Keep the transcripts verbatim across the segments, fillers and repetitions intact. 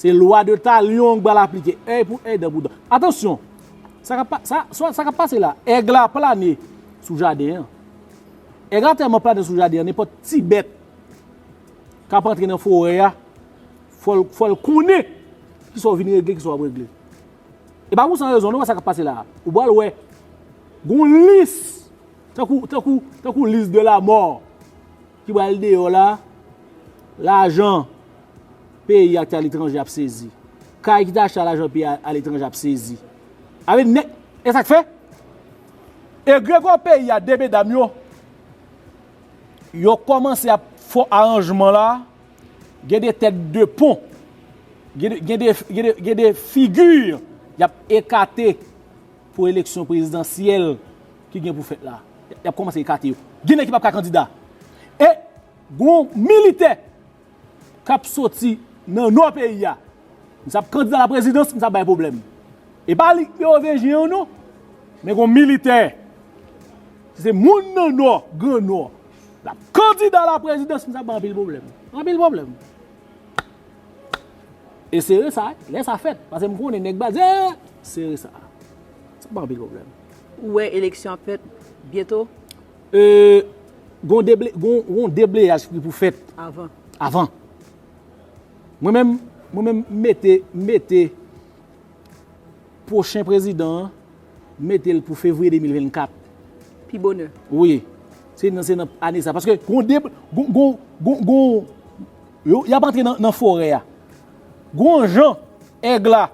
Se lwa de talyon k pral aplike. Èy pou èy, dan pou dan. Atansyon! Sa k ap pa- sa, sa, sa k ap pase la, èg la plane sou jaden an. Èg la tèlman plane sou jaden an, nenpòt ti bèt k ap antre nan forè a, fò l, fò l konnen kisa w vin regle, kisa w ap regle. E pa pou san rezon, non, wè sa k ap pase la a. Ou pral wè, gon lis, tankou, tankou, tankou lis de la mò ki pral deyò la, lajan peyi a ki te aletranje ap sezi. Kay ki te achte a lajan peyi a aletranje ap sezi. Avè nèg, e sa k fè? Egregò peyi a, de medam yo, yo kòmanse ap fè aranjman la, gen de tèt de pon, gen de, gen de, gen de, gen de figi y ap ekate pou eleksyon prezidansyèl ki gen pou fèt la. Y ap kòmanse ekate yo. Gen nèg ki p ap ka kandida. E gon militè k ap soti nan nò peyi a. Misye ap kandida laprezidans, misye ap bay pwoblèm. E pa li k mewovenjyen an non, men gon militè. Si se moun nan nò, gran nò, l ap kandida laprezidans, misye ap bay anpil pwoblèm. Anpil pwoblèm. E sere sa, lè sa fèt, paske m konnen nèg baz, eh, sere sa. Sa pa anpil pwoblèm. Ou wè eleksyon ap fèt byento? E, gon deble, gon, gon debleyaj ki pou fèt avan. Avan. Mwen menm, mwen menm, m mete, m mete pwochen prezidan an, mete l pou fevriye de mil vennkat. Pi bonè. Wi. Se nan, se nan ane sa. Paske gon de, gon, gon, gon, gon, yo, y ap antre nan, nan forè a. Gon jan èg la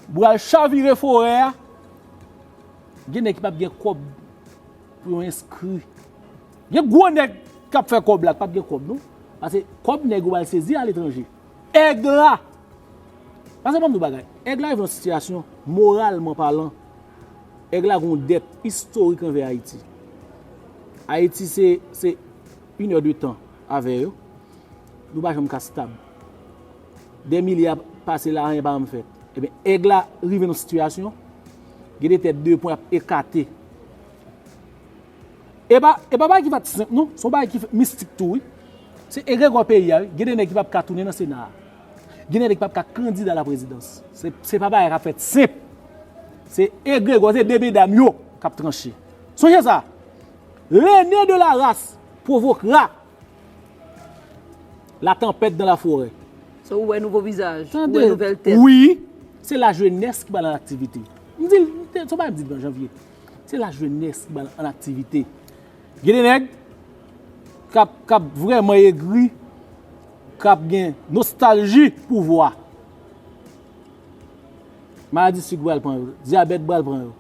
pral chavire forè a, gen nèg ki p ap gen kòb pou yo enskri. Gen gwo nèg k ap fè kòb la, k p ap gen kòb, non. Paske kòb nèg yo pral sezi aletranje. Èg la! Paske ban m di w bagay. Èg la rive nan sitiyasyon, moralman palan, èg la gen yon dèt istorik anvè Ayiti. Ayiti se, se inèdtan avè yo. Nou pa janm ka stab. Dè milye ap pase la, anyen pa janm fèt. Ebyen, èg la rive nan sitiyasyon, gen de tèt de pon ap ekate. E pa, e pa bagay ki fèt senp, non. Se yon bagay ki fèt mistik tou, wi. Se egregò peyi a, wi. Gen de nèg ki p ap ka tounen nan Sena a. Gen de nèg ki p ap ka kandida laprezidans. Se, se pa bagay k ap fèt senp. Se egregò, se de medam yo k ap tranche. Sonje sa. L'aîné de la race provoquera la tempête dans la forêt. So, ou wè nouvo vizaj, ou wè nouvèl tèt. Wi, se lajenès ki pral an aktivite. M di l, se yon bagay m di l nan janvye. Se lajenès ki pral an aktivite. Gen de nèg k ap, k ap vrèman egri, k ap gen nostalji pouvwa. Maladi sik pral pran yo, dyabèt pral pran yo.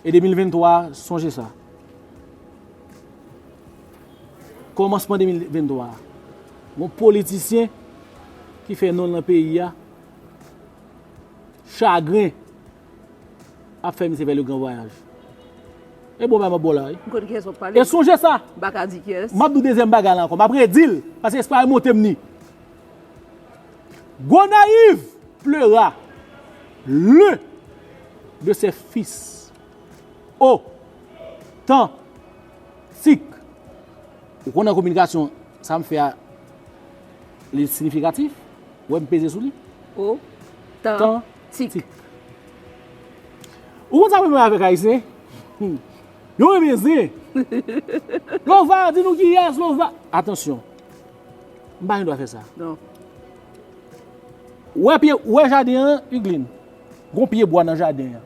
E de mil venntwa a, sonje sa. Kòmansman de mil venntwa a, gon politisyen ki fè non l nan peyi a, chagren ap fè misye fè le gran vwayaj. E bon bagay m ap ba w la, wi. M konn kiyès w ap pale. E sonje sa. M pa ka di kiyès. M ap di w dezyèm bagay la ankò. M ap redi l, paske espwa e monte m ni. Gonayiv pleura l'un de ses fils. Otantik. Ou konnen an kominikasyon, sa m fè a, li siyifikatif? Ou wè m peze sou li? Otantik. Ou konn sa mwen menm avèk Ayisyen? Hmm. Yo renmen zen. Lè w va di nou kiyès, lè w va. Atansyon. M pa gen dwa fè sa. Non. Ou wè pye, ou wè jaden an, Hugline? Gon pye bwa nan jaden an.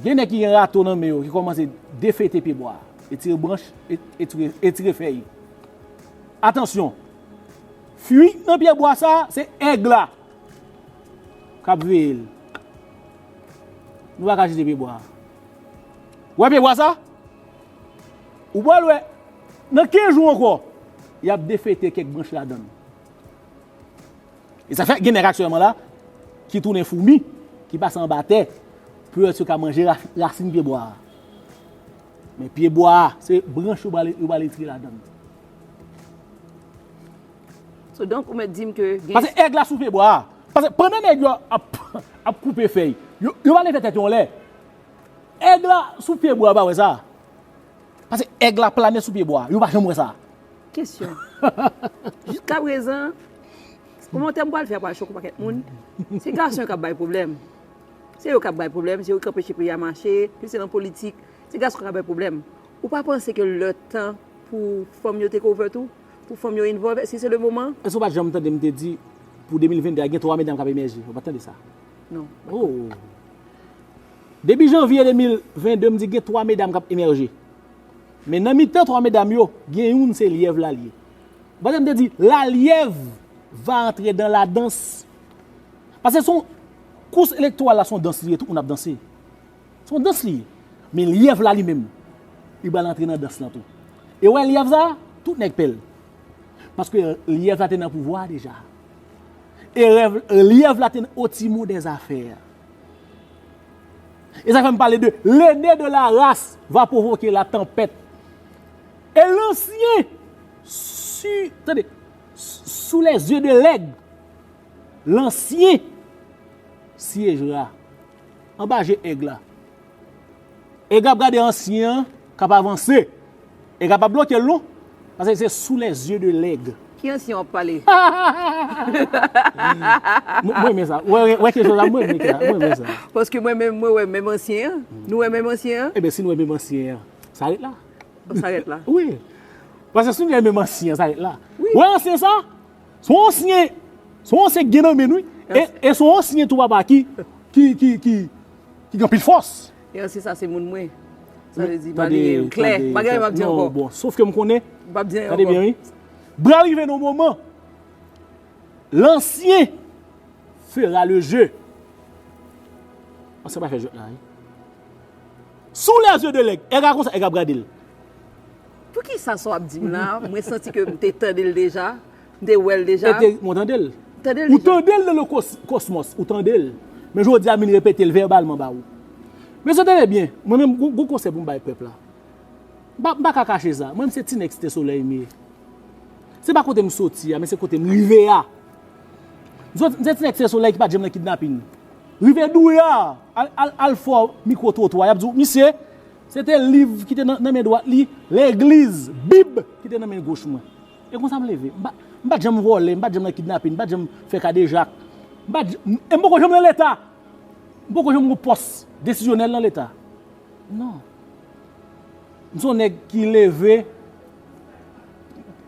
Gen nèg ki gen rato nan men yo, ki kòmanse defete pye bwa a, etire branch, e-, etire, etire fèy. Atansyon! Fwi nan pye bwa sa a, se èg la k ap veye l. Nou pa ka jete pye bwa a. Ou wè pye bwa sa? Ou pral wè, nan kenz jou ankò, y ap defete kèk branch ladan l. E sa fè gen nèg aktyèlman la ki tounen foumi, ki pase anba tè, pou yo ka manje ra-, rasin pye bwa a. Men pye bwa a, se branch yo pral, yo pral retire ladan l. So, donk, ou mèt di m ke gen... Paske èg la sou pye bwa a. Paske pandan nèg yo ap, ap koupe fèy, yo, yo pa leve tèt yo anlè. Èg la sou pye bwa a, pa wè sa? Paske èg la plane sou pye bwa a. Yo pa janm wè sa. Kesyon. Jiska prezan, kòmantè m pral fè a pral choke yon pakèt moun. Se gason yo k ap bay pwoblèm. Se yo k ap bay pwoblèm, se yo k anpeche peyi a mache, plis se nan politik. Se gason k ap bay pwoblèm. Ou pa panse ke lè tan pou fanm yo take over tou? Pou fanm yo involve? Èske se le moman? Èske w pa t janm tande m te di, pou de mil venn de a, gen twa medam k ap emèje? Ou pa t tande sa? Non. Oh! Depi janvye de mil venn de, m di gen twa medam k ap emèje. Men nan mitan twa medam yo, gen youn se lyèv la l ye. Ou pa tande m te di, la lyèv va entrer dans la danse. Paske se yon, kous elektoral la se yon dans li ye, tout moun ap danse. Se yon dans li ye. Men lyèv la li menm, li pral antre nan dans lan tou. E w wè lyèv sa, tout nèg pè l. Paske lyèv la te nan pouvwa a deja. E rèv, lyèv la te nan au timon des affaires. E sa fè m pale de l'aîné de la race va provoquer la tempête. Et l'ancien, su, tande, sous les yeux de l'aigle, l'ancien siégera anba je èg la. Èg ap gade ansyen an k ap avanse. Èg ap ap bloke l non. Paske se sous les yeux de l'aigle. Ki ansyen w ap pale? Mwen, mwen renmen sa. Wè, wè, wè kesyon sa, mwen renmen sa. Mwen renmen sa. Paske mwen menm, mwen wè menm ansyen an. Nou wè menm ansyen an? Ebyen, si nou wè menm ansyen an, sa ret la. Sa ret la. Wi. Paske si nou wè menm ansyen an, sa ret la. Wi. Wè ansyen sa? Se yon ansyen, se yon ansyen ki gen nan men l, wi. E, e se yon ansyen tou papa ki, ki, ki, ki, ki gen anpil fòs. E ansyen sa se moun mwen. Sa vle di, m ale klè. M pa gen anyen m ap di ankò. Non, bon, sof ke m konnen. M p ap di anyen ankò. Tande byen, wi. Pral rive nan yon moman, l'ancien fera le jeu. Ansyen pa fè jwèt la, wi. Sous les yeux de l'aigle. Èg la konsa, èg ap gade l. Poukisa sa w ap di m la? Mwen santi ke m te tande l deja. M te wè l deja. E te, mwen tande l. Tande l deja. Ou tande l nan le kos-, kosmos, ou tande l. Men jodi a, m vin repete l vèbalman ba ou. Mesye, tande byen, mwen menm, gon, gon konsèy pou m bay pèp la. M pa, m pa ka kache sa. Mwen, m se ti nèg Site Solèy m ye. Se pa kote m soti a, men se kote m rive a. M sot-, m se ti nèg Site Solèy ki pa t janm nan kidnapin. Rive Douya, al, al, al fè mikwo twotwa, y ap di w, misye, se te liv ki te nan, nan men dwat li, legliz, Bib, ki te nan men goch mwen. E konsa m leve. M pa, m pa t janm vòlè, m pa t janm nan kidnapin, m pa t janm fè kadejak. M pa t j-, m, e m poko janm nan Leta. M poko janm gon pòs desizyonèl nan Leta. Non. M se yon nèg ki leve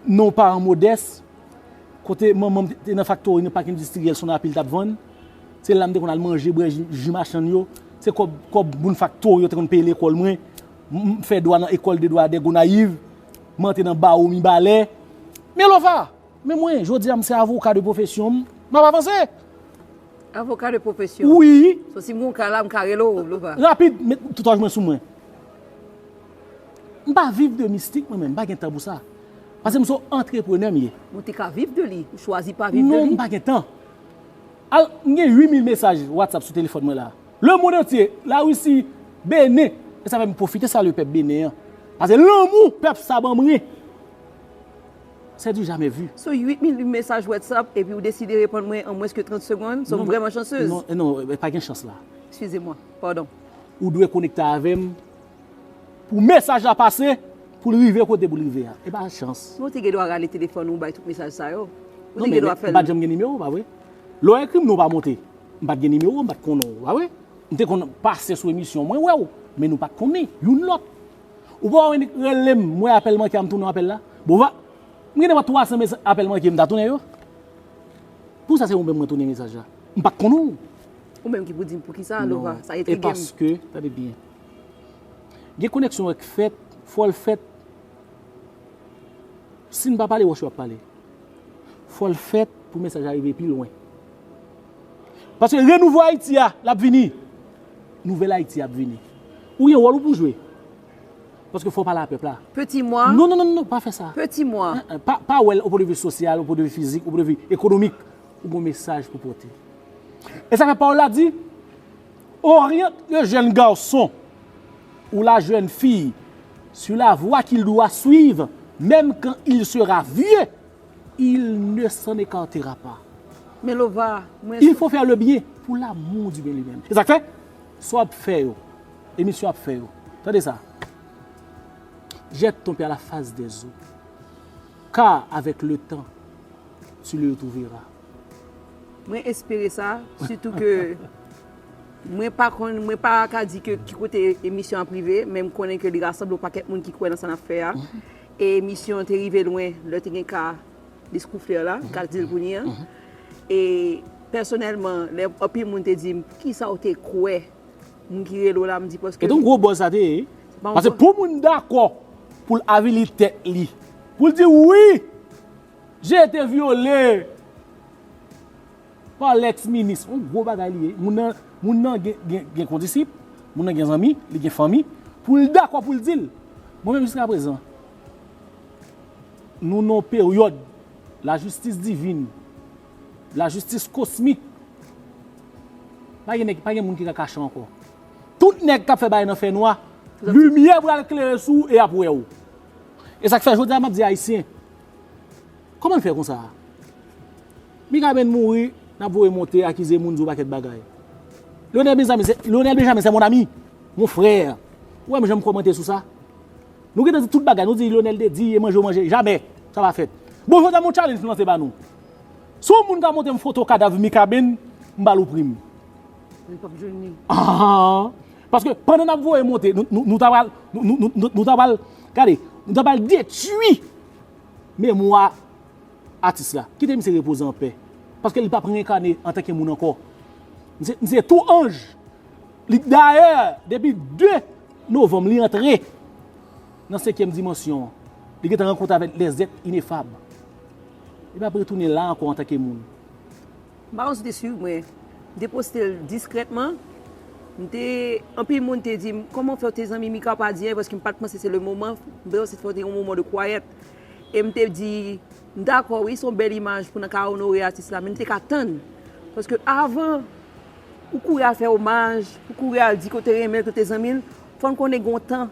nan yon paran modès, kote manman m te nan faktori, nan pak endistriyèl, se yon napil t ap vann. Se la m te konn al manje, bwè ji, ji machann yo. Se kòb, kòb moun faktori yo te konn peye lekòl mwen. M, m fè dwa nan École de droit de Gonayiv. M antre nan bawo Mibalè. Men Lova, men mwen, jodi a, m se avoka de pwofesyon m. M ap avanse. Avoka de pwofesyon? Wi. So, si m gon ka la, m ka rele w, Lova. Rapid, met tatouaj mwen sou mwen. M pa viv de mistik, mwen menm, m pa gen tan pou sa. Paske m se yon antreprenè m ye. Ou te ka viv de li, ou chwazi pa viv de li? Non, m pa gen tan. Al, m gen uit mil mesaj WhatsApp sou telefòn mwen la. Lemonn antye, Larisi, Benen. E sa fè m pwofite salye pèp Benen an. Paske lanmou pèp sa ban mwen. C'est du jamais vu. So, uit mil mesaj WhatsApp, epi ou deside reponn mwen an mwens ke trant segonn. So, m vrèman chansez. Non, non, e pa gen chans la. Excusez-moi, pardon. Ou dwe konekte avè m pou mesaj la pase, pou l rive kote pou l rive a. E pa chans. Men w te gen dwa rale telefòn ou bay tout mesaj sa yo. Ou te gen dwa fè l. Non, men m pa t janm gen nimewo w, pa vre? Lè w ekri m, non w pa monte. M pa t gen nimewo w, m pa t konnen w, pa vre? M te konn pase sou emisyon, mwen wè w, men nou pa t konnen youn lòt. Ou pa wè rele m, m wè apèl manke a, m tounen apèl la? Bon, va, m gen nenpòt twa san mes-, apèl manke, m ta tounen yo? Pou sa se ou menm mwen tounen mesaj la. M pa t konnen w. Ou menm ki pou di m poukisa, Lova, sa entrige m. Non, e paske, tande byen. Gen koneksyon k fèt, fò l fèt. Si n pa pale, wòch yo ap pale. Fò l fèt pou mesaj la rive pi lwen. Paske renouvo Ayiti a, l ap vini. Nouvèl Ayiti ap vini. Ou gen wòl ou pou jwe. Paske fò w pale a pèp la. Petit moi. Non, non, non, non, pa fè sa. Petit moi. Hein, hein, pa, pa wè l o pwen de vi sosyal, o pwen de vi fizik, o pwen de vi ekonomik. Ou gon mesaj pou pote. E sa fè pawòl la di, oriente le jeune garçon ou la jeune fille sur la voie qu'il doit suivre, même quand il sera vieux, il ne s'en écartera pas. Men Lova, mwen... Il faut faire le bien pour l'amour du bien lui-même. E sa k fè, sa w ap fè yo, emisyon w ap fè yo. Tande sa. Jette ton père à la face des eaux. Car avec le temps, tu le retrouveras. Mwen espere sa, sitou ke mwen pa konn, mwen pa ka di ke ki kote emisyon ap rive, men m konnen ke li rasanble yon pakèt moun ki kwè nan sa n ap fè a. E emisyon an te rive lwen, lè te gen ka Diskouflè la, m ka di l kounye a. E pèsonèlman, lè anpil moun te di m, kisa w te kwè? Moun ki rele w la, m di paske. E te yon gwo buzz sa te ye. Paske pou moun dakò pou l avili tèt li, pou l di wi, j'ai été violé par l'ex minis. Yon gwo bagay li ye. Moun nan, moun nan gen, gen, gen kondisip, moun nan gen zanmi, li gen fanmi, pou l dakò pou l di l. Mwen menm jiska prezan, nou nan yon peryòd lajistis divin, lajistis kosmik. Pa gen nèg, pa gen moun ki ka kache ankò. Tout nèg k ap fè bagay nan fènwa, limyè pral klere sou ou e y ap wè w. E sa k fè jodi a m ap di Ayisyen, kòman n fè konsa a? Mikaben mouri, n ap voye monte, akize moun, di yon pakèt bagay. Lionel Benjamin, se, Lionel Benjamin, c'est mon ami, mon frère. Ou wè m janm kòmante sou sa? Nou gentan di tout bagay, nou di Lionel te di, e manje w manje, jamè, sa pa fèt. Bon, jodi a m yon challenge m lanse ba nou. Si yon moun ka montre m foto kadav Mikaben, m ba l yon prim. Li p ap jwenn li. Ah, paske pandan n ap voye monte, nou, nou, nou ta pral, nou, nou, nou, nou, nou ta pral, gade, nou ta pral detwi memwa atis la. Kite misye repoze anpè. Paske li p ap renkane antanke moun ankò. Misye, misye tou anj. Li dayè, depi de novanm, li antre nan senkyèm dimansyon an. Li gentan rankontre avèk lèzèt inefab. Li p ap retounen la ankò antanke moun. M pa konn si w te swiv mwen. M te poste l diskrètman. M te, anpil moun te di m, kòman w fè w te zanmi Mika, w pa di anyen, paske m pa t panse se le moman. M te panse fò w te yon moman de kwayèt. E m te di, m dakò, wi, se yon bèl imaj pou n ka onore atis la, men m te ka tann. Paske avan ou kouri al fè omaj, ou kouri al di ke w te renmen l, ke w te zanmi l, fò n konnen gen yon tan.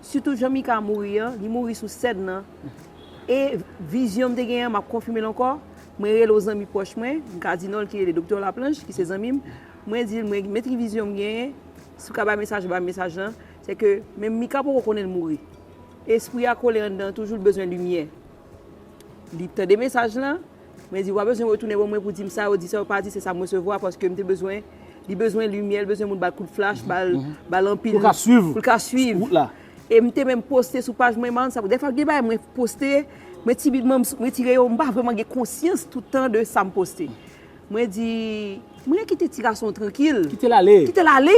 Sitou jan Mika mouri an, li mouri sou sèn nan. E vizyon m te genyen an, m ap konfime l ankò. Mwen rele yon zanmi pwòch mwen, m ka di non l, ki rele Doktè Laplanche, ki se zanmi m. Mwen di l, mwen, men ki vizyon m genyen, si w ka bay mesaj, bay mesaj lan, se ke menm Mika poko konnen l mouri. Espri a kole anndan an toujou, l bezwen limyè. Li tande mesaj lan, mwen di, w pa bezwen retounen ban mwen pou di m sa yo, di sa yo pa di, se sa m resevwa, paske m te bezwen, li bezwen limyè, li bezwen moun ba l kout flach, ba l, ba l anpil. Pou l ka swiv. Pou l ka swiv. Wout la. E m te menm poste sou paj mwen, man, sa, dèfwa gen bagay mwen poste, mwen timidman, m retire yo, m pa vrèman gen konsyans tout tan de sa m poste. Mwen di, mwen kite ti gason trankil. Kite l ale. Kite l ale.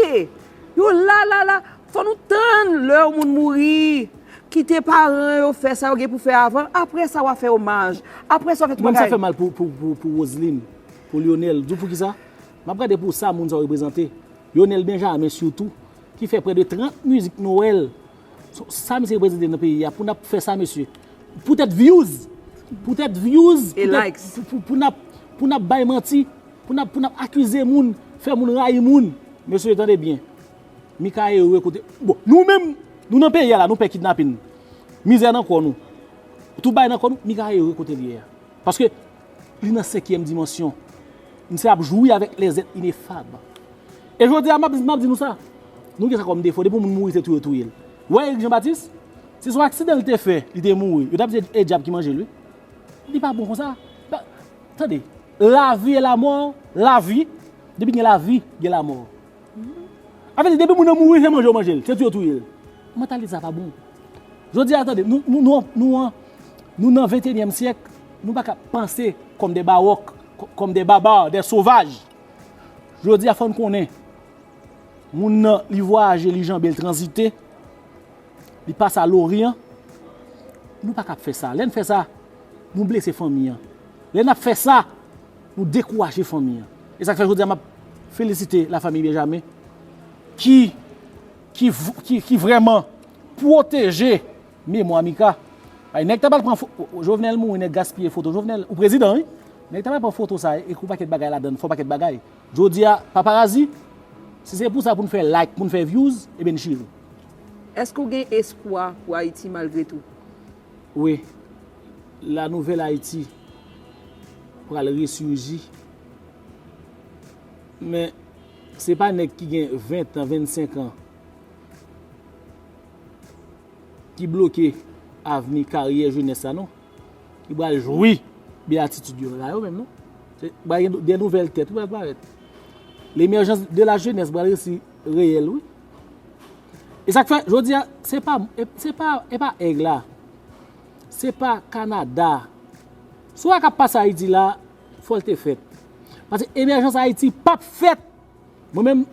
Yo la, la, la. Fò nou tann lè yon moun mouri. Kite paran yo fè sa yo gen pou fè avan. Apre sa, w a fè omaj. Apre sa, w a fè tout bagay. Mwen, sa fè mal pou, pou, pou, pou Roseline, pou Lionel. Di w poukisa? M ap gade pou sa moun sa yo reprezante. Lionel Benjamin, sitou, ki fè prè de trant mizik Nwèl. Sa misye reprezante nan peyi a, pou n ap fè sa, mesye. Poutèt views. Poutèt views. E likes. Pou, pou, pou n ap, pou n ap bay manti. Pou n ap, pou n ap akize moun, fè moun rayi moun. Mesye, tande byen. Mika ere kote. Bon, nou menm, nou nan peyi a la, nou pè kidnapin. Mizè nan kò nou. Tout bagay nan kò nou, Mika ere kote li ye a. Paske li nan senkyèm dimansyon. Misye ap jwi avèk lèzèt inefab. E jodi a, m ap, m ap di nou sa. Nou gen sa kòm defo. Depi yon moun mouri, se touye touye l. Ou wè Eric Jean Baptiste? Si se yon aksidan li te fè, li te mouri, yo t ap di e dyab ki manje l, wi. Li pa bon konsa. Tande, la vie et la mort, la vie, depi gen lavi, gen lamò. Sa vle di, depi moun nan mouri, se manje w manje l, se touye w touye l. Mantalite sa pa bon. Jodi a, tande, nou, nou, nou, nou, an, nou nan ventenyèm syèk, nou pa ka panse kòm de bawòk, kò- kòm de baba, de sovaj. Jodi a, fò n konnen, moun nan, li vwayaje, li janbe, li tranzite, li pase a Loryan. Nou pa ka ap fè sa. Lè n fè sa, nou blese fanmi an. Lè n ap fè sa, nou dekouraje fanmi an. E sa k fè jodi a m ap felisite la famille Benjamin ki, ki, v- ki, ki vrèman pwoteje memwa Mika. Ay, nèg ta pral pran fo- Jovenel mouri, nèg gaspiye foto Jovenel. Ou prezidan, wi. Nèg ta pral pran foto sa, ekri yon pakèt bagay ladan l, fè yon pakèt bagay. Jodi a, paparazi, si se pou sa pou n fè like, pou n fè views, ebyen n chire. Èske w gen espwa pou Ayiti malgre tou? Wi, la nouvèl Ayiti pral resurji. Men, se pa nèg ki gen ven tan, vennsenk an ki bloke avni, karyè jenès la, non. Li pral jwi beyatitid yo la yo menm non. Se pral gen de nouvèl tèt wi pral parèt. L'émergence de la jeunesse pral resi reyèl wi. E sa k fè jodi a se pa e- se pa e pa èg la. Se pa Kanada. Swa k ap pase Ayiti la, fò l te fèt. Paske emèjans Ayiti p ap fèt. Mwen menm,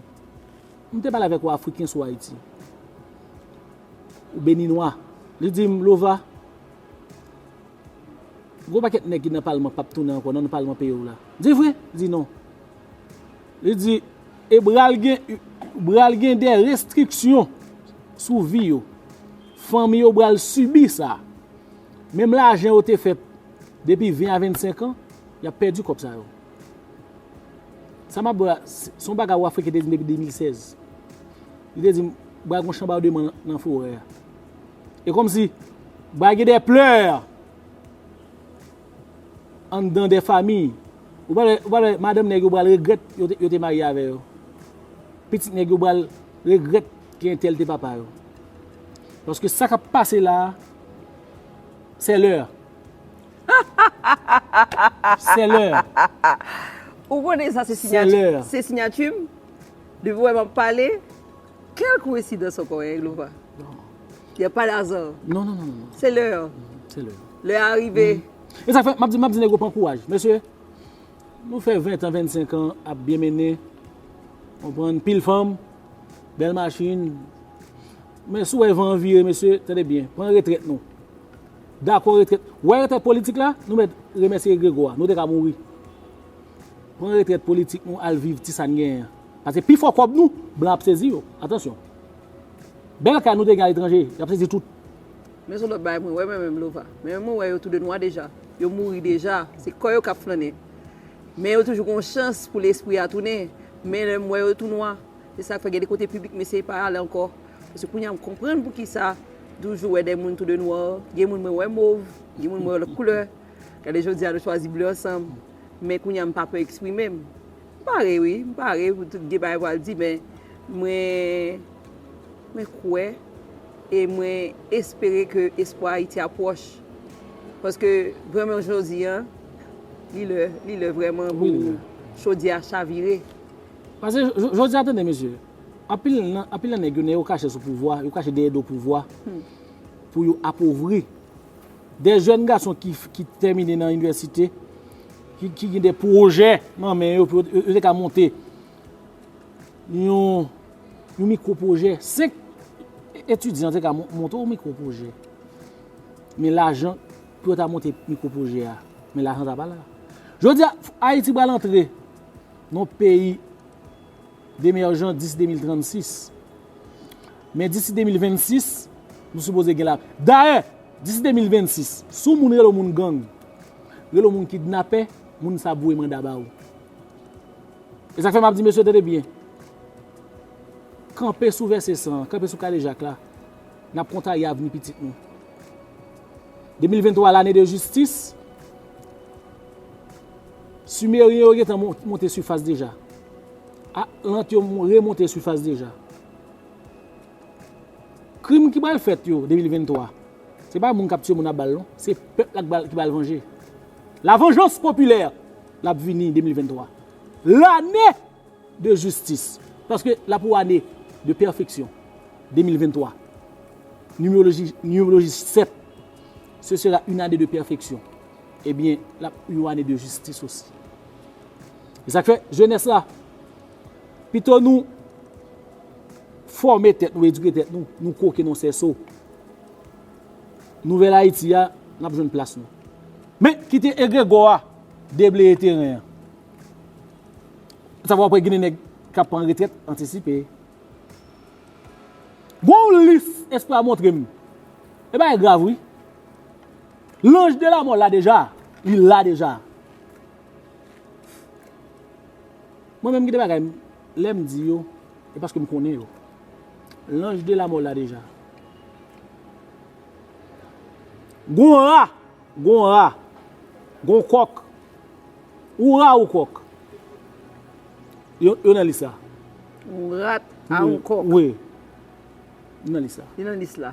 m te pale avèk yon Afriken sou Ayiti. Ou Beninwa. Li di m, Lova, gwo pakèt nèg ki nan palman p ap tounen ankò nan palman peyi w la. M di vre? Li di non. Li di, e pral gen pral gen de restriksyon sou vi yo. Fanmi yo pral sibi sa. Menm lajan yo te fè depi ven a vennsenk an, y ap pèdi kòb sa yo. Sa m ap di w la, se se yon bagay w Afriken te di m depi de mil sèz. Li te di m, pral gen yon chanbardman nan, nan forè a. E kòmsi, pral gen de plè anndan de fanmi. Ou pral wè, ou pral wè, madanm nèg yo pral regrèt yo te, yo te marye avè yo. Pitit nèg yo pral regrèt ke entèl te papa yo. Paske sa k ap pase la a, c'est l'heure. C'est l'heure. Ou konnen sa se C'est l'heure. Sinyati m. Depi wè m ap pale, quelle coïncidence encore, hein, Lova? Il n'y a pas d'hasard. Non, non, non, non. C'est l'heure. C'est l'heure. L'heure a arrivé. E sa fè, m ap di, m ap di nèg yo pran kouraj. Mesye, nou fè ven an, vennsenk an ap byen mennen. Konprann, pil fanm, bèl machin. Men si w wè van an vire, mesye, tande byen, pran retrèt nou. Dakò retrèt. Wè retrèt politik la, nou mèt remèsye egregò a. Nou te ka mouri. Pran retrèt politik nou al viv ti sa n genyen an. Paske pi fò kòb nou, blan ap sezi yo. Atansyon. Bèl kay nou te gen aletranje, y ap sezi tout. Men se yon lòt bagay mwen wè mwen menm Lova. Men mwen wè yo tou de nwa deja. Yo mouri deja. Se kò yo k ap flannen. Men yo toujou gen yon chans pou lespri a tounen. Men lè m wè yo tou nwa, se sa k fè gen de kote piblik m eseye pa ale ankò. Paske kounye a m konprann poukisa toujou wè de moun tou de nwa. Gen moun mwen wè mov, gen moun mwen wè lòt koulè. Gade jodi a nou chwazi ble ansanm. Men kounye a m pa pè eksprime m. M pare wi, m pare pou tout gen bagay pou al di, men mwen mwen kwè e mwen espere ke espwa Ayiti a pwòch. Paske vrèman jodi a, li lè, li lè vrèman pou chodyè a chavire. Paske jodi a tande mesye, anpil nan anpil nan nèg yo nèg yo kache sou pouvwa, yo kache dèyè do pouvwa pou yo apovri de jèn gason ki ki tèmine nan inivèsite, ki ki gen de pwojè nan men yo pou yo te ka monte yon yon mikwo pwojè. Senk etidyan te ka monte yon mikwo pwojè. Men lajan pou yo ta monte mikwo pwojè a, men lajan ta pa la. Jodi a, Ayiti pral antre nan yon peyi demèjan disi de mil trannsis. Men disi de mil vennsis, nou sipoze gen la. Dayè, disi de mil vennsis, si yon moun rele yon moun gang, rele yon moun kidnapè, moun sa ap voye manda ba ou. E sa k fè m ap di mesye tande byen. Kanpe sou vèse san an, kanpe sou kale Jak la. N ap kontarye avni pitit nou. De mil venntwa, lane de jistis. Simeryen yo gentan monte sifas deja. Atlant yo remonte sifas deja. Krim ki pral fèt yo de mil venntwa, se pa moun k ap tiye moun a bal non, se pèp la ki pral vanje. La vengeance populaire l ap vini de mil venntwa. Lane de jistis. Paske l ap yon ane de pèfeksyon. De mil venntwa. Numérologie, numérologie sept, ce sera une année de perfection. Ebyen, l ap yon ane de jistis osi. E sa k fè, jenès la, pito nou fòme tèt nou, edike tèt nou, nou kwoke nan sèso. Nouvèl Ayiti a, n ap jwenn plas nou. Men, kite egregò a debleye teren an. Sa fè w ap wè gen de nèg k ap pran retrèt antisipe. Gon yon lis espwa montre m. E bagay grav wi. Lanj de lamò la deja. Li la deja. Mwen menm gen de bagay lè m di yo, e paske m konnen yo. Lanj de lamò la deja. Gon ra, gon ra, gon kòk. Ou ra ou kòk. Yo, yo nan lis la. Yon rat a yon kòk. Wi. Li nan lis la. Li nan lis la.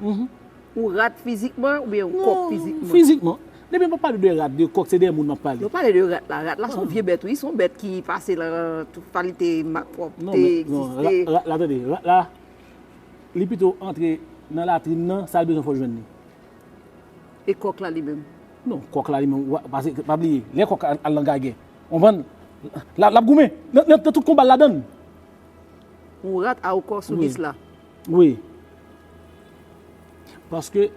Ou rat fizikman oubyen yon kòk fizikman? Fizikman. Depi m ap pale de rat, de kòk, se de moun m ap pale. Nou pale de rat la. Rat la se yon vye bèt, wi. Se yon bèt ki pase nan tout kalite makòp Non, te men, non, egziste. Rat, rat la, tande, rat la, li pito antre nan latrin nan, sa l bezwen fò l jwenn li. E kòk la li menm? Non, kòk la li menm, wa- pase, pa bliye, lè kòk al al nan gagè, konprann? L ap l ap goumen, nan nan- nan tout konba l ladan l. Yon rat a yon kòk sou Wi. lis la. Wi. Paske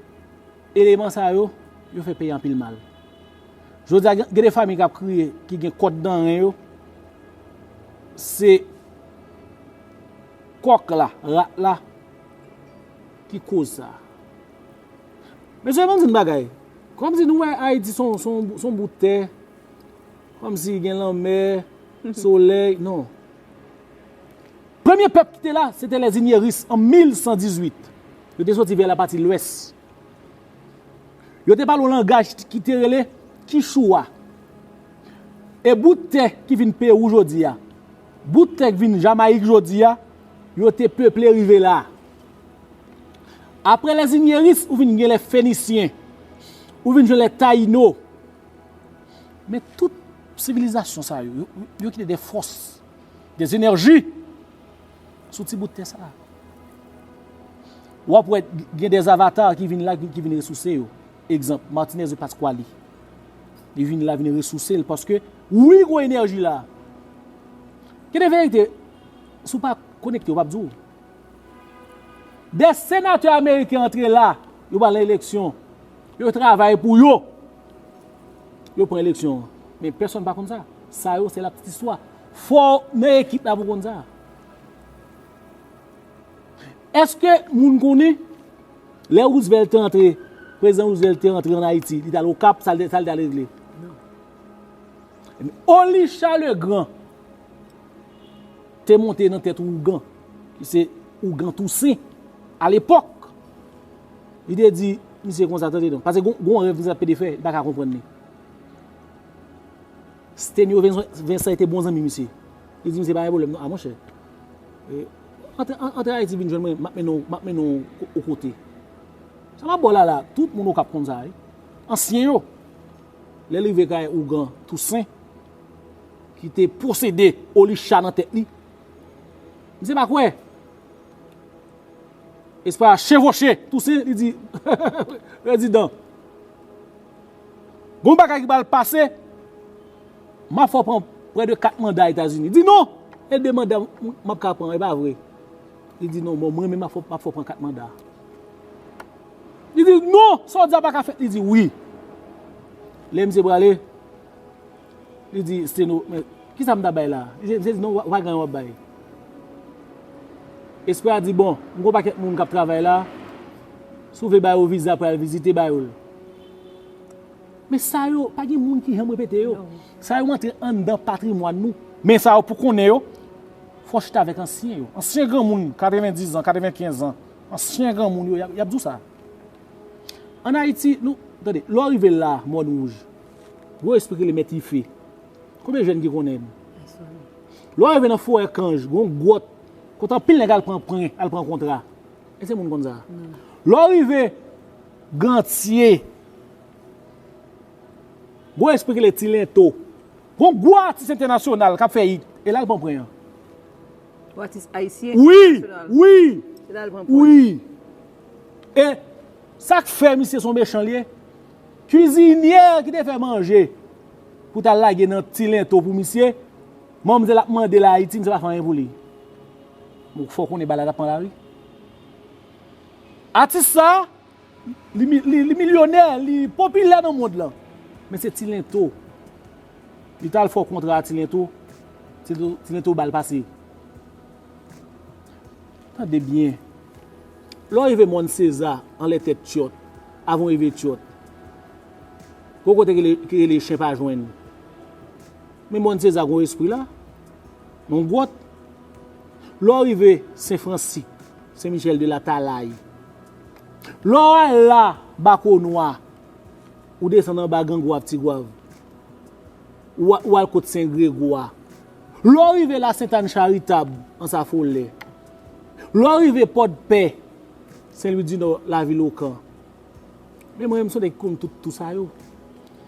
eleman sa yo, yo fè peyi anpil mal. Jodi a, gen gen de fanmi k ap kriye, ki gen kòd nan ren yo, se kòk la, rat la, ki koz sa. Mesye, ban m di n bagay. Kòmsi nou wè Ayiti se yon- se yon se yon bout tè, kòmsi gen lanmè, solèy, non. Premye pèp ki te la, se te lèzinyèris an mil san dizuit. Yo te soti vè lapati lwès. Yo te pale yon langaj ki te rele Kichwa. E bout tè ki vin Pewou jodi a, bout tè ki vin Jamayik jodi a, yo te peple rive la. Apre lèzinyèris, ou vin gen lè Fenisyen, ou vin jwenn lè Tayino. Men tout sivilizasyon sa yo, yo, yo kite de fòs, de enèji sou ti bout tè sa. W ap wè gen de avatar ki vin la, ki vin resouse yo. Egzanp, Martinez de Pasquale. Li vin la, vin resouse l paske, wi, gwo enèji la. Gen de verite, si w pa konekte, yo p ap di w. De senatè ameriken antre la, yo pral nan eleksyon. Yo travay pou yo. Yo pran eleksyon an. Men pèsonn pa konn sa. Sa yo, se lapitit istwa. Fò w nan ekip la pou w konn sa. Èske moun konnen lè Roosevelt te antre, prezidan Roosevelt te antre an Ayiti, li t al Okap, sa l te sa l t al regle? Olicha Legran te monte nan tèt ougan, ki se ougan Tousen, alepòk. Li te di misye konsa, tande non. Paske gon gon rèv misye ap pede fè, li pa ka konprann li. Stenio Vincent te bon zanmi misye. Li di misye pa gen pwoblèm non, a monchè. Antre Ayiti vin jwenn mwen, m ap mennen w yon kote. Sa m ap ba w la la, tout moun Okap konn sa wi. Ansyen yo. Lè l rive kay ougan Tousen, ki te posede Olicha nan tèt li, misye pa kwè. Espwa chevoche Tousen, li di, prezidan, gon bagay ki pral pase, m ap fè w pran prè de kat manda Etazini. Li di non, e de manda m ap ka pran, e pa vre. Li di non, bon, mwen menm m ap fè w pran kat manda. Li di non, sa w di a pa ka fèt. Li di wi. Lè misye prale, li di Steno, men kisa m ta bay la? Misye di non, w a ganyan w ap bay. Espwa di bon, m gon pakèt moun k ap travay la, si w vle ba yo viza pou al vizite, ba yo l. Men sa yo, pa gen moun ki janm repete yo. Sa yo antre anndan patrimwàn nou. Men sa yo pou konnen yo, fò w chita avèk ansyen yo. Ansyen granmoun, katrevendiz an, katrevenkenz an, ansyen granmoun yo, y ap di w sa. Ann Ayiti, nou, tande, lè w rive la, Mòn Wouj, gwo espri ki rele Mèt Ife. Konbyen jèn ki konnen l? Lè w rive nan Forè Kanj, gon gwòt, kote anpil nèg al pran pwen, al pran kontra. Èske moun konn sa? Lè w rive Gantye, gon espri ki rele Ti Lento. Gon gwo atis entènasyonal k ap fè it, e l al pran pwen an. Yon atis ayisyen Wi, entènasyonal. Wi, Se la l pran pwen. Wi. E sa k fè misye se yon mechan l ye? Kizinyè ki te fè manje pou t al lage nan Ti Lento pou misye, manmzèl ap mande l Ayiti, misye pa fè anyen pou li. Bon, fò w konnen bagay la t ap pran lari. Atis sa, li, mi- li, li milyonè, li popilè nan mond lan. Men se Ti Lento. Li t al fè yon kontra a Ti Lento. Ti Lento, Ti Lento ba l pase. Tande byen. Lè w rive Mòn Seza, anlè tèt Tyòt, avan w rive Tyòt, gon kote ki rele, ki rele Chen pa jwenn. Men Mòn Seza gon espri la. Yon gwòt. Lè w rive Sen Fransik, Sen Michèl de Latalay. Lè w al la, Bakonwa, ou desann anba Gangwav, Tigwav. Ou, ou al kot Sen Gregwa. Lè w rive la Sentàn Charitab, Ansa Folè. Lè w rive Pòdpè, Sen Lwi di Nò, Lavil Okan. Men mwen menm se yon nèg ki konn tout tou sa yo.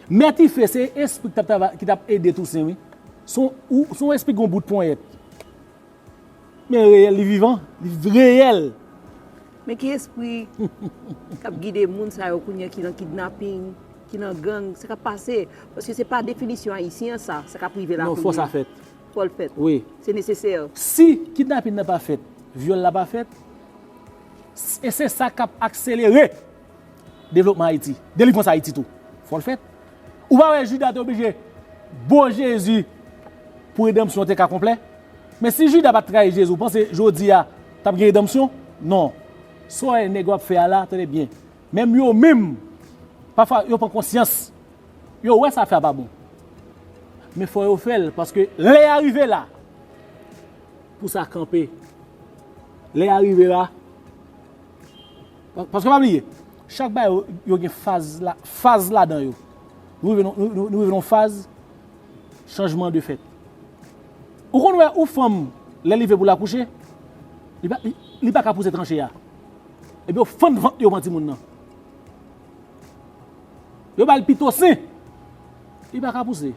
Mèt Ife se espri ki t ap travay, ki t ap ede Tousen, wi. Se yon, ou, se yon espri ki gen yon bout ponyèt. Men reyèl, li vivan, li reyèl. Men ki espri k ap gide moun sa yo kounye a ki nan kidnaping, ki nan gang, sa k ap pase? Paske se pa definisyon ayisyen sa, sa k ap rive la kounye a. Non, fò sa fèt. Fò l fèt. Wi. Se nesesè. Si kidnaping nan pa fèt, vyòl la pa fèt, e se sa k ap akselere devlopman Ayiti, delivrans Ayiti tou. Fò l fèt. Ou pa wè Jida te oblije bo Jezi pou redanmsyon te ka konplè? Men si Jida pa t trayi Jezi, ou panse jodi a t ap gen redanmsyon? Non. Sa w wè nèg yo ap fè a la, tande byen. Menm yo menm, pafwa yo pran konsyans. Yo wè sa fè a pa bon. Men fò yo fè l, paske lè a rive la, pou sa kanpe. Lè a rive la, pa-, paske pa bliye, chak bagay yo, yo gen faz la, faz ladan yo. Nou rive nan, nou, nou, nou rive nan faz chanjman de fèt. Ou konn wè ou fanm, lè li rive pou l akouche, li pa, li, li pa ka pouse tranche a. Epi yo fann vant li, yo pran timoun nan. Yo ba l pitosen. Li pa ka pouse.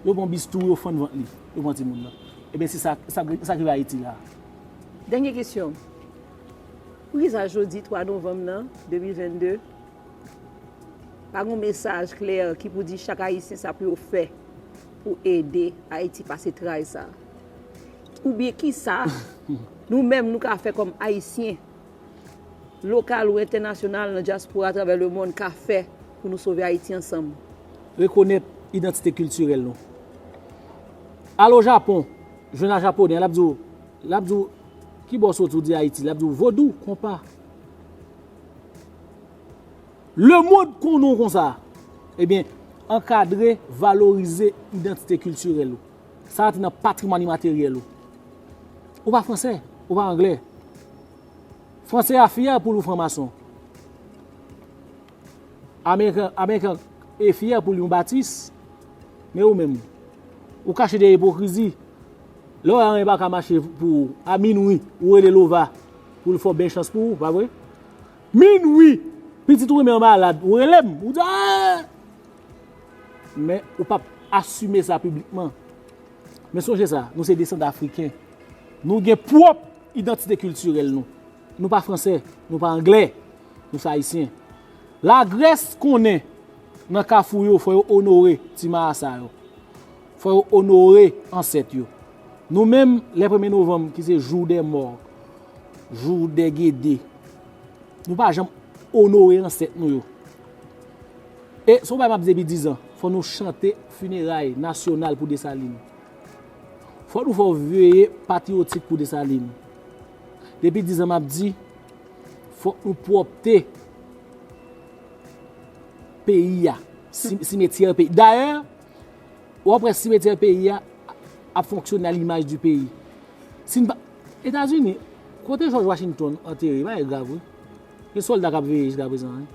Yo pran bistou, yo fann vant li. Yo pran timoun nan. Ebyen, se sa, sa, sa k rive Ayiti la. Dènye kesyon. Poukisa jodi twa novanm nan, de mil vennde, pa gen yon mesaj klè ki pou di chak Ayisyen sa pou yo fè pou ede Ayiti pase tray sa? Oubyen kisa nou menm nou ka fè kòm Ayisyen, lokal ou entènasyonal, nan dyaspora atravè lemonn ka fè pou nou sove Ayiti ansanm? Rekonèt idantite kiltirèl nou. Al o Japon, jwenn a Japonè, l ap di w, l ap di w, ki bò w soti, ou di Ayiti, l ap di w, vodou, konpa. Lemonn konnen w konsa. Ebyen, ankadre, valorize idantite kiltirèl ou. Sa rantre nan patrimwàn imateryèl ou. Ou pa fransè, ou pa anglè. Fransè a fyè pou li yon franmason. Ameriken, Ameriken e fyè pou li yon batis. Men ou menm, ou kache dèyè ipokrizi. Lè w wè anyen pa ka mache pou ou, a minwi, ou rele Lova pou l fè w bèl chans pou ou, pa vre? Minwi, pitit ou renmen an malad, ou rele m, ou di, "Ah!" Men ou p ap asime sa piblikman. Men sonje sa, nou se desandan Afriken. Nou gen pwòp idantite kiltirèl nou. Nou pa fransè, nou pa anglè, nou se ayisyen. Lagrès konnen nan kafou yo, fò yo onore ti marasa yo. Fò yo onore ansèt yo. Nou menm, lè premye novanm, ki se jou dè mò, jou dè gede, nou pa janm onore ansèt nou yo. E se yon bagay m ap di depi dizan, fò nou chante fineray nasyonal pou Desalin. Fò nou fè yon veye patriyotik pou Desalin. Depi dizan m ap di, fòk nou pwòpte peyi a, si-, simetyè peyi. Dayè, w ap wè simetyè peyi a ap fonksyone a limaj di peyi. Si n pa, Etazini, kote George Washington antere, bagay grav, wi. Gen sòlda k ap veye jiska prezan, wi.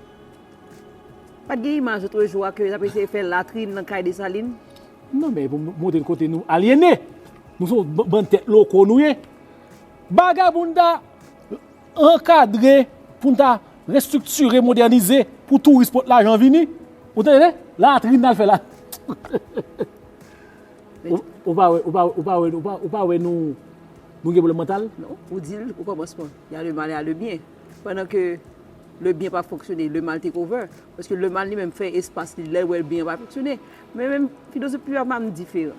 Pa t gen imaj lòt jou a ke yo t ap eseye fè latrin nan kay Desalin? Non, men pou m montre n kote nou alyene. Nou se yon ban-, bann tèt loko nou ye. Bagay pou n ta ankadre, pou n ta restriktire, modènize, pou touris pot lajan vini. Ou tande? Latrin n al fè la. Ou, ou pa wè, ou pa, ou pa wè, ou pa, ou pa wè nou, nou gen pwoblèm mantal? Non, ou di l o kòmansman. Y a le mal, y a le bien. Pandan ke le bien pa fonksyone, le mal take over. Paske le mal li menm fè espas li, lè l wè le bien pa fonksyone. Men menm filozofi a pa m diferan.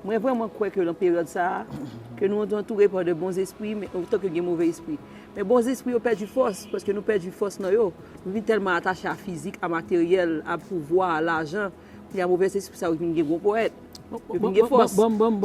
Mwen vrèman kwè ke nan peryòd sa a, ke nou antoure pa de bon zespri, men otan ke gen move espri. Men bon zespri yo pèdi fòs, paske nou pèdi fòs nan yo. Nou vin tèlman atache a fizik, a materyèl, a pouvwa, a lajan. Kounye a move espri sa yo vin gen gwo ponyèt. Yo vin gen fòs.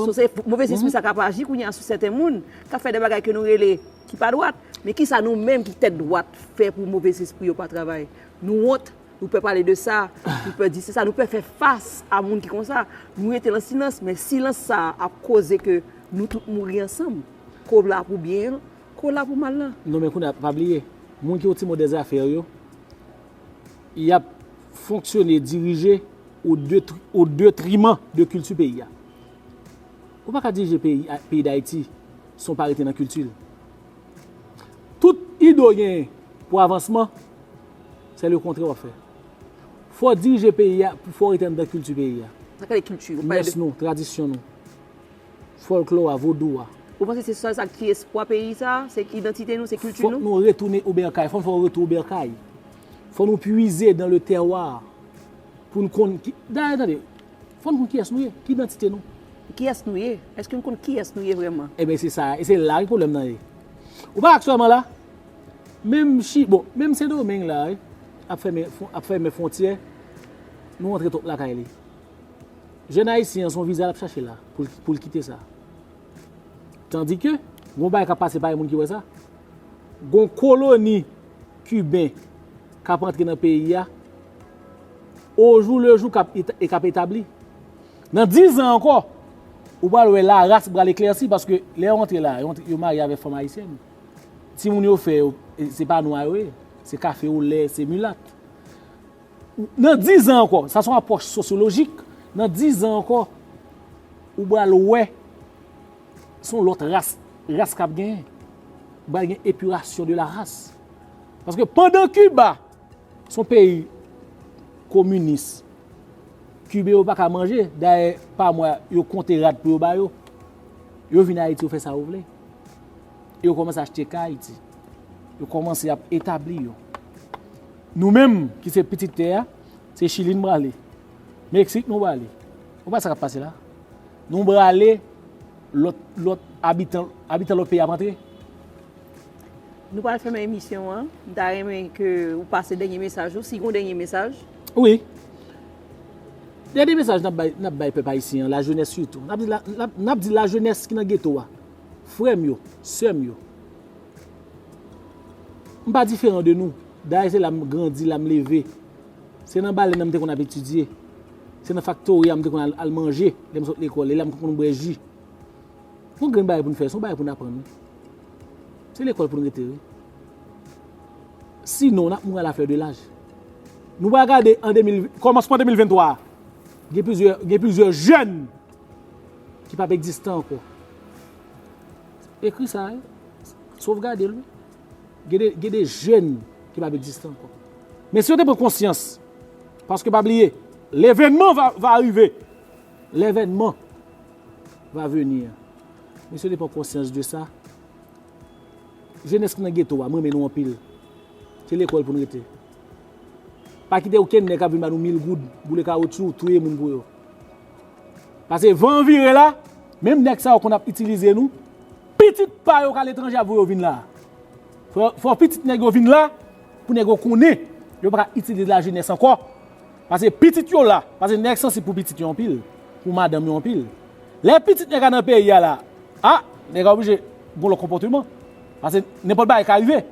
So, se move espri sa k ap aji kounye a sou sèten moun, k ap fè de bagay ke nou rele ki pa dwat. Men kisa nou menm ki tèt dwat fè pou move espri yo pa travay? Nou wont, nou pè pale de sa, nou pè di se sa, nou pè fè fas a moun ki konsa. Nou rete nan silans, men silans sa a ap koze ke nou tout mouri ansanm. Ko la pou byen an, ko la pou mal lan. Non, men kounye a, pa bliye, moun ki o timon dèzafè yo, y ap fonksyone, dirije o detri-, o detriman de kilti peyi a. Ou pa ka dirije peyi a, peyi Dayiti san w pa rete nan kilti l. Tout ide w genyen pou avansman, se le kontrè w ap fè. Fò w dirije peyi a, fò w rete anndan kilti peyi a. Sa k rele kilti? Ou pale Mès de. Nou, tradisyon nou, fòlklò a, vodou a. Ou panse se sèl sa ki espwa peyi sa? Se idantite nou, se kilti Fòk nou? Nou retounen o bèkay, fò n fè yon retou o bèkay. Fò nou pwize dans le terroir pou n konn ki. Dayè, tande, fò n konn kiyès nou ye, ki idantite nou. Kiyès nou ye? Èske nou konn kiyès nou ye vrèman? Ebyen, se sa, e se la ki pwoblèm nan ye. Ou pa aktyèlman la, menm chi, bon, menm Sendomeng la, wi, ap fèmen, ap fèmen fwontyè, nou antre twòp lakay li. Jèn ayisyen an, se yon viza l ap chache la, pou l, pou l kite sa. Tandike, gon bagay k ap pase, pa gen moun ki wè sa. Gon koloni kiben k ap antre nan peyi a, ojou lejou k ap eta- e k ap etabli. Nan diz an ankò, ou pral wè laras pral eklèsi, paske lè yo antre la, yo, yo marye avèk fanm ayisyèn. Timoun yo fè yo, e, se pa nwa yo ye, se kafe olè, se milat. Nan diz an ankò, sa se yon apwòch sosyolojik, nan diz an ankò, ou pral wè se yon lòt ras, ras k ap genyen. Ou pral gen epirasyon de la ras. Paske pandan Kiba, se yon peyi kominis, Kiben yo pa ka manje, dayè pa mwa yo konte rad pou yo ba yo. Yo vin Ayiti, yo fè sa yo vle. Yo kòmanse achte kay Ayiti. Yo kòmanse ap etabli yo. Nou menm ki se pitit tè a, se Chili n prale. Meksik nou prale. Ou pa sa k ap pase la? Nou prale, lòt, lòt abitan, abitan lòt peyi ap antre. Nou pral fèmen emisyon an. M ta renmen ke ou pase dènye mesaj ou, si gon dènye mesaj. Wi. Dènye mesaj n ap bay, n ap bay pèp ayisyen an, lajenès sitou. N ap di la, n ap, n ap di lajenès ki nan geto a. Frè m yo, sè m yo. M pa diferan de nou. Dayè se la m grandi, la m leve. Se nan balèn nan m te konn ap etidye. Se nan faktori a m te konn al, al manje, lè m sot lekòl, e la m konn bwè ji. Gon grenn bagay pou n fè, se yon bagay pou n aprann, wi. Se lekòl pou n rete, wi. Sinon, n ap mouri a la fleur de l'âge. Nou pral gade an de mil, kòmansman de mil venntwa a, gen plizyè, gen plizyè jèn ki p ap egziste ankò. Ekri sa, wi. Sovgade l, wi. Gen de, gen de jèn ki p ap egziste ankò. Men si yo te pran konsyans, paske pa bliye, l'événement va, va arriver. L'événement va venir. Men si yo te pran konsyans de sa, jenès ki nan geto a, m renmen nou anpil. Se lekòl pou n rete. Pa kite okenn nèg k ap vin ba nou mil goud, boule kawotchou, touye moun pou yo. Paske van an vire la, menm nèg sa yo konn ap itilize nou, pitit pa yo k aletranje ap voye yo vin la. Fò, fò pitit nèg yo vin la, pou nèg yo konnen, yo pa ka itilize lajenès ankò. Paske pitit yo la, paske nèg sansib pou pitit yo anpil, pou madanm yo anpil. Lè pitit nèg la nan peyi a la, a, nèg la oblije gon lòt konpòteman. Paske nenpòt bagay ka rive.